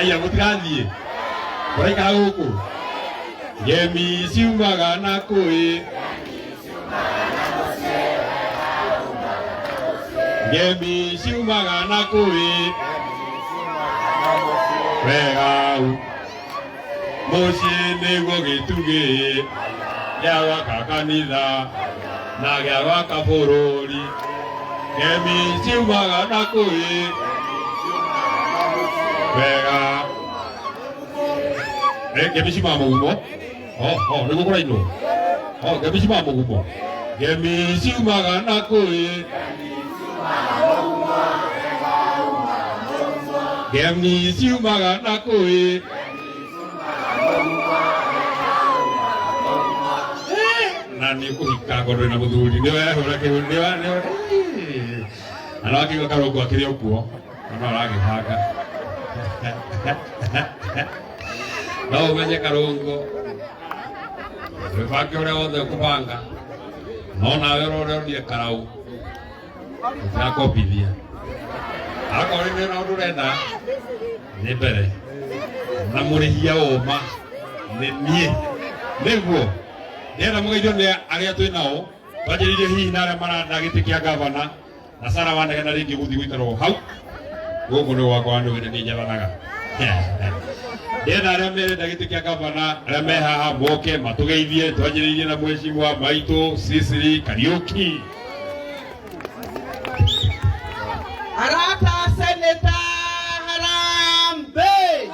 Aya mũtirathiĩ mũraikara gũkũ. Ngemi ciumaga na kũĩ. Ngemi ciumaga na kũĩ. Wega u. Mũciĩ nĩguo gĩtugĩ gĩa gwaka kanitha na gĩa gwaka bũrũri. Ngemi ciumaga na kũĩ. Wega. Eh, ngemi ciumaga mũgumo. Oh, oh, nĩguo kũrainwo. Oh, ngemi ciumaga mũgumo. Ngemi ciumaga na kũĩ. Ngemi ciumaga na kũĩ. Na nĩ ũkũhika ngorwo ndũrĩ na mũthuri nĩ wehũra kĩhu nĩ wa nĩ na no akĩigua karũngo akĩrĩ o kuo na no aragĩbanga no ũmenye karũngo wĩbange ũrĩa wothe ũkũbanga no nawe ũrore ũrie karau ũtirakobithia akorwo nĩ na ũndũ ũrenda nĩ mbere na mũrĩhia ũma nĩ niĩ nĩguo ndĩrenda mũgeithio nĩ arĩa twĩ nao twanjĩrĩirie hihi na arĩa maranda gĩtĩ kĩa gavana na Sara wanegena rĩngĩ gũthiĩ gũikarwo hau gũkũ nĩ gwakwa nĩ wĩna niĩ njathanaga ndĩrenda arĩa merenda gĩtĩ kĩa gavana arĩa me haha moke matũgeithie twanjĩrĩirie na mheshimiwa maitũ Sicily Kariuki. Arata seneta harambee!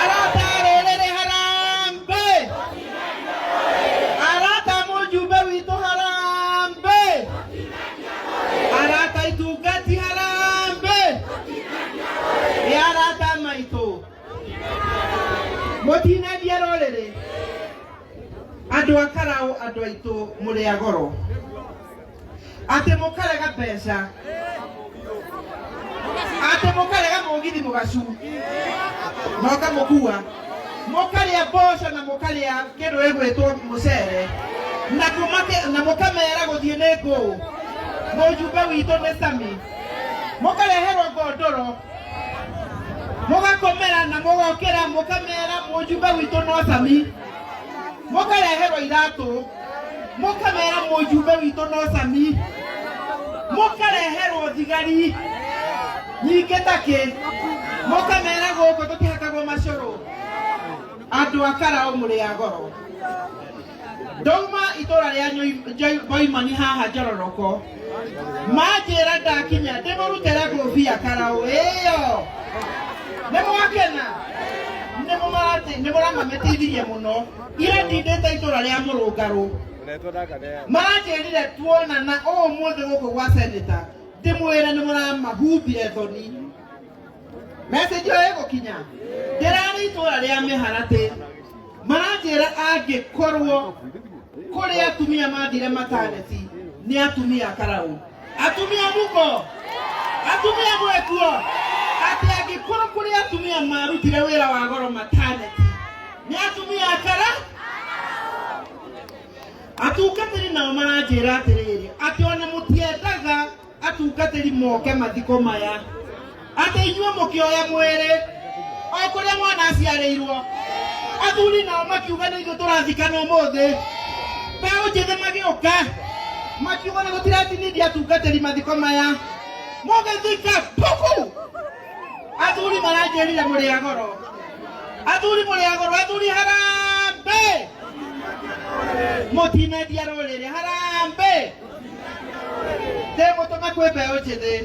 Arata rũrĩrĩ harambee! Arata mũjumbe witũ harambee! Arata itungati harambee! Ĩ arata maitũ mũtinendia rũrĩrĩ andũ a Karaũ andũ aitũ mũrĩ a goro atĩ mũkarega mbeca atĩ mũkarega mũgithi mũgacu na ũkamũkua mũkarĩa mboco na mũkarĩa kĩndũ gĩgwĩtwo mũcere na na mũkamera gũthiĩ nĩ ngũũ mũjumbe witũ nĩ Sami mũkareherwo ngondoro mũgakomera na mũgokĩra mũkamera mũjumbe witũ no Sami mũkareherwo iratũ mũkamera mũjumbe witũ no Sami mũkareherwo thigari nyingĩ takĩ mũkamera gũkũ tũtihakagwo macũrũ andũ a Karaũ mũrĩ a goro ndauma itũra rĩa Boimani haha Njororoko manjĩra ndakinya ndĩmũrutĩre ngũbia Karaũ ĩyo nĩ mwakena nĩ mũramamĩteithirie mũno ira ndindĩte itũra rĩa Mũrũngarũ maranjĩrire tuonana ũmũthĩ gũkũ gwa seneta ndĩmwĩre nĩ mũramahumbire thoni message ĩyo ĩgũkinya ndĩrarĩ itũra rĩa mĩharatĩ maranjĩra angĩkorwo kũrĩ atumia mathire mataneti nĩ atumia Karaũ atumia muko atumia mwekuo atĩ angĩkorwo kũrĩ atumia marutire wĩra wa goro mataneti nĩ atumia akara atungatĩri nao maranjĩra atĩrĩrĩ atĩ ona mũtiendaga atungatĩri moke mathiko maya atĩ inyuĩ mũkĩoya mwĩrĩ o kũrĩa mwana aciarĩirwo athuri nao makiuga nĩ ithuĩ tũrathikana ũmũthĩ mbeũ njĩthĩ magĩũka makiuga nĩ gũtiratinithia atungatĩri mathiko maya mũgĩthika puku athuri maranjĩrire mũrĩ a goro athuri mũrĩ a goro athuri harambee mũtinendia rũrĩrĩ harambee ndĩmũtũma kwĩ mbeũ njĩthĩ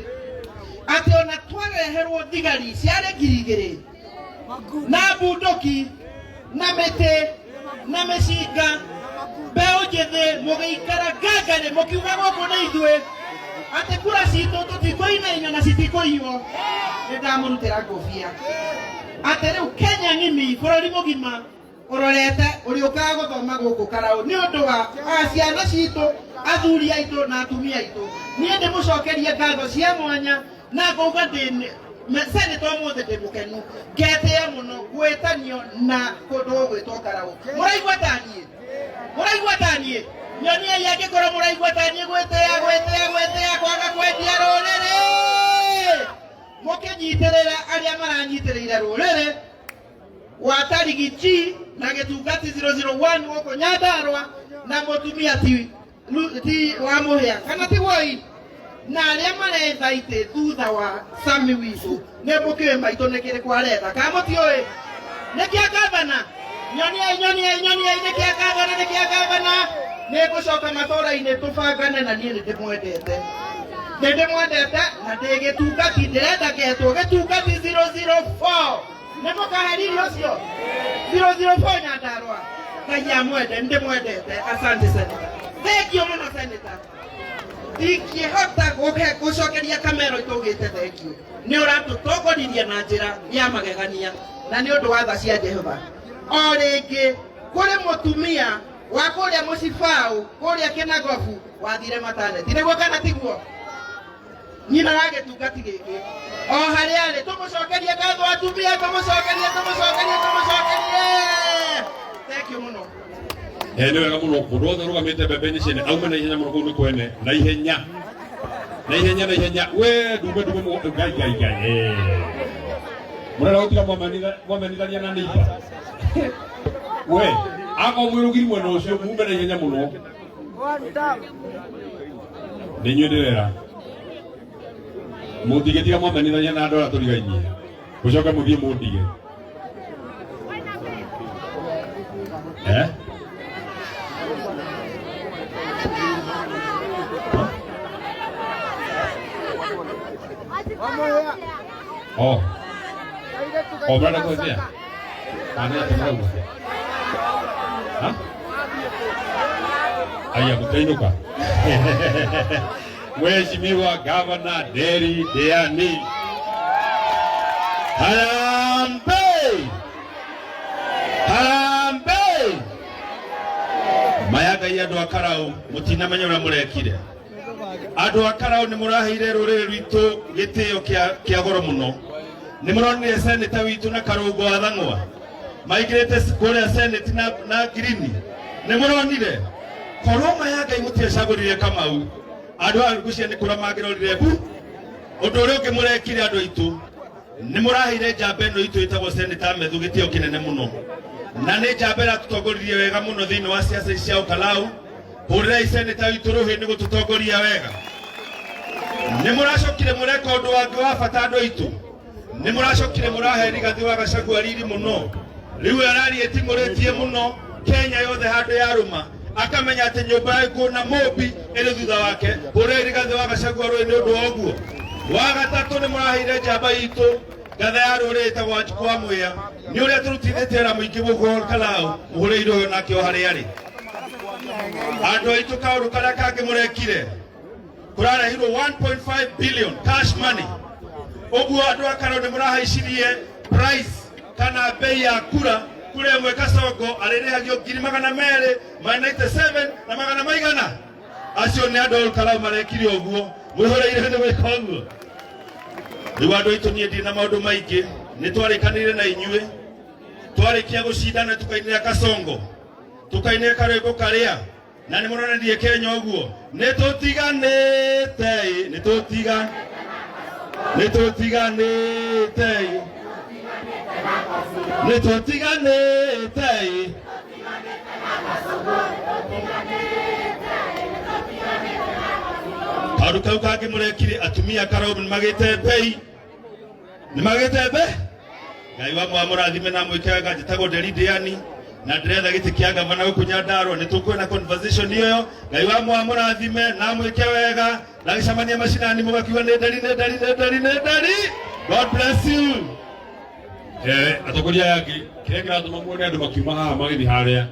atĩ ona twareherwo thigari ciarĩ 2000 na mbunduki na mĩtĩ na mĩcinga mbeũ njĩthĩ mũgĩikara ngangarĩ mũkiuga gũkũ nĩ ithuĩ atĩ kura citũ tũtikũinainio na citikũiywo nĩ ndamũrutĩra ngũbia atĩ rĩu Kenya ng'imi bũrũri mũgima ũrorete ũrĩũkaga gũthoma gũkũ Karaũ nĩ ũndũ wa ciana citũ athuri aitũ na atumia aitũ niĩ ndĩmũcokerie ngatho cia mwanya na ngauga ndĩ seneta ũmũthĩ ndĩ mũkenu ngetĩĩa mũno gwĩtanio na kũndũ gũgwĩtwo Karaũ mũraigua ta niĩ mũraigua ta niĩ nyoniai angĩkorwo mũraigua ta niĩ gwĩtĩĩa gwĩtĩĩa gwĩtĩĩa kwaga kwendia rũrĩrĩ. Mũkĩnyitĩrĩra arĩa maranyitĩrĩire rũrĩrĩ wa Tarigi G na Gĩtungati 001 gũkũ Nyandarua na mũtumia ti, ti wa Mũhĩa kana ti woi na arĩa maretha itĩ thutha wa Sami witũ nĩ mũkĩũĩ maitũ nĩ kĩrĩkũ aretha kana mũtiũĩ nĩ kĩa gavana nyoniai nyoniai nyoniai nĩ kĩa gavana nĩ kĩa gavana nĩ ngũcoka matũra-inĩ tũbangane na niĩ nĩ ndĩmwendete nĩ ndĩmwendete na ndĩ Gĩtungati ndĩrenda ngetwo Gĩtungati 004 nĩ mũkaheriri ũcio 004 Nyandarua. Ngai amwende, nĩ ndĩmwendete. Asante senator, thengiũ mũno senator. Ndingĩhota gũcokeria kamero itũgĩte thengiũ nĩ ũratũtongoririe na njĩra ya magegania na nĩ ũndũ wa tha cia Jehova. O rĩngĩ kũrĩ mũtumia wa kũrĩa mũcibaũ kũrĩa Kĩnagobu wathire mataneti, nĩguo kana tiguo? Nyina wa Gĩtungati gĩkĩ o harĩa arĩ tũmũcokerie ngatho atumia, tũmũcokerie tũmũcokerie tũmũcokerie thengiũ mũno. Nĩ wega mũno mũndũ wothe ũrũgamĩte mbembe-inĩ ciene aume na ihenya mũno kũu nĩ kwene na ihenya na ihenya na ihenya we ndume ndume ngai ngai ngai mũrenda gũtiga mwamenithania na neighbor we akorwo mwĩ rũgiri mwena ũcio mume na ihenya mũno nĩ inyuĩ ndĩrera mũtingĩtiga mwamenithania na andũ arĩa tũrigainie mũcoke mũthiĩ mũndige. Eh? Oh. Oh, mrenda kũhĩtia? Kana nĩ atĩ mũrauga? Ha? Aya, mũtainũka. Mheshimiwa Governor Nderi Ndiani. Harambee! Harambee! Maya Ngai andũ a Karau mũtinamenya ũrĩa mũrekire. Andũ a Karau nĩ mũraheire rũrĩrĩ rwitũ gĩtĩo kĩa goro mũno. Nĩ mũronire seneta witũ na Karũngo wa Thang'wa maingĩrĩte kũrĩa senate na ngirini. Nĩ mũronire korwo maya Ngai mũtiacagũrire Kamau andũ a Ngucia nĩ kũra mangĩrorire mbu. Ũndũ ũrĩa ũngĩ mũrekire andũ aitũ nĩ mũraheire njamba ĩno itũ ĩtagwo Senator Methu gĩtĩo kĩnene mũno, na nĩ njamba ĩratũtongoririe wega mũno thĩinĩ wa siasa ici cia Ũkalau. Hũrĩrai Senator witũ rũhĩ nĩ gũtũtongoria wega. Nĩ mũracokire mũreka ũndũ wangĩ wa bata andũ aitũ, nĩ mũracokire mũrahe Rigathĩ wa Gachagua riri mũno. Rĩu araria ĩting'ũrĩtie mũno Kenya yothe handũ yarũma, akamenya atĩ nyũmba ya Gĩkũyũ na Mũmbi ĩrĩ thutha wake. Hũrĩrai Rigathĩ wa Gachagua rũĩ nĩ ũndũ wa ũguo. Wa gatatũ nĩ mũraheire njamba itũ ngatha ya rũrĩrĩ ĩtagwo Wanjikũ wa Mwĩa nĩ ũrĩa tũrutithĩtie wĩra mũingĩ gũkũ Kalau, mũhũrĩire ũyũ nake o harĩa arĩ. Andũ aitũ kaũndũ karĩa kangĩ mũrekire kũrarehirwo 1.5 billion cash money. Ũguo andũ a Karau nĩ mũrahaicirie price kana bei ya kura kura ĩmwe Kasongo arĩrĩhagio ngiri magana merĩ ma 97 na magana maigana. Acio nĩ andũ a Karau marekire ũguo, mwĩhoreire nĩ gwĩka ũguo. Rĩu andũ aitũ niĩ ndirĩ na maũndũ maingĩ, nĩ twarĩkanĩire na inyuĩ twarĩkia gũcindana tũkainĩra Kasongo tũkainĩra karwĩmbo karĩa na nĩ mũronanirie Kenya ũguo nĩ tũtiganĩte nĩ tũtiga nĩ tũtiganĩte nĩ tũtiganĩte. Kaũndũ kau kangĩ mũrekire atumia Karau nĩ magĩte mbei nĩ magĩte mbe. Ngai wa mwamũrathime na mwĩke wega. Njĩtagwo Nderi Ndiani na ndĩretha gĩtĩ kĩa gavana gũkũ Nyandarua. Nĩ tũkuona conversation ĩyo. Ngai wa mwamũrathime na mwĩke wega na gĩcemania macinani mũgakiuga nĩ Nderi nĩ Nderi nĩ Nderi nĩ Nderi. God bless you. Atongoria aya angĩ kĩrĩa kĩratũma muone andũ makiuma haha magĩthiĩ harĩa